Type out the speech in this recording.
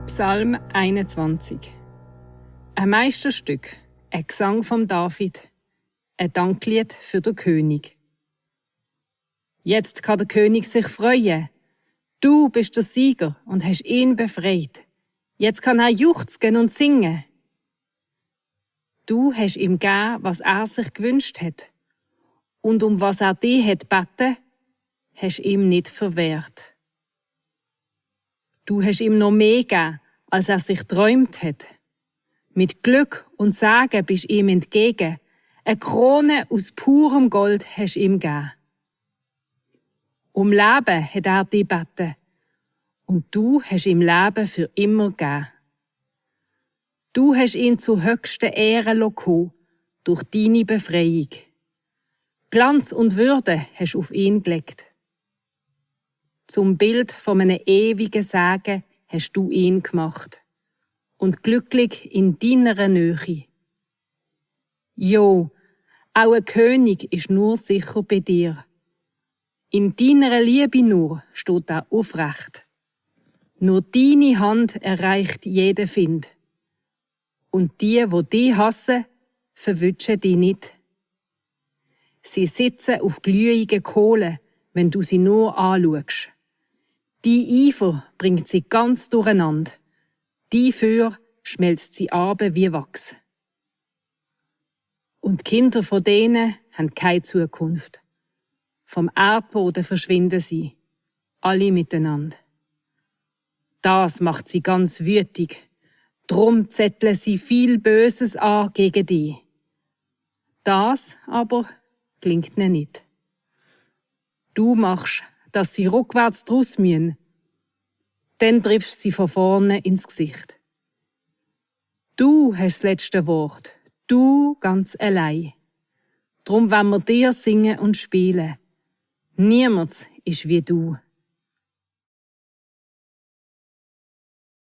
Psalm 21. Ein Meisterstück, ein Gesang vom David, ein Danklied für den König. Jetzt kann der König sich freuen. Du bist der Sieger und hast ihn befreit. Jetzt kann er juchzen und singen. Du hast ihm gegeben, was er sich gewünscht hat. Und um was er dir hat gebeten, hast ihm nicht verwehrt. Du hast ihm noch mehr gegeben, als er sich träumt hat. Mit Glück und Segen bist ihm entgegen. Eine Krone aus purem Gold hast ihm gegeben. Um Leben hat er dich gebeten. Und du hast ihm Leben für immer gegeben. Du hast ihn zur höchsten Ehre gehoben, durch deine Befreiung. Glanz und Würde hast auf ihn gelegt. Zum Bild von einem ewigen Segen hast du ihn gemacht. Und glücklich in deiner Nähe. Jo, auch ein König ist nur sicher bei dir. In deiner Liebe nur steht er aufrecht. Nur deine Hand erreicht jeden Find. Und die, wo dich hassen, verwünschen dich nicht. Sie sitzen auf glühigen Kohlen, wenn du sie nur anschaust. Die Eifer bringt sie ganz durcheinander. Die Feuer schmelzt sie ab wie Wachs. Und die Kinder von denen haben keine Zukunft. Vom Erdboden verschwinden sie, alle miteinander. Das macht sie ganz wütig. Drum zetteln sie viel Böses an gegen dich. Das aber klingt ihnen nicht. Du machst, dass sie rückwärts draus müssen. Dann triffst sie von vorne ins Gesicht. Du hast das letzte Wort, du ganz allein. Drum wollen wir dir singen und spielen. Niemand ist wie du.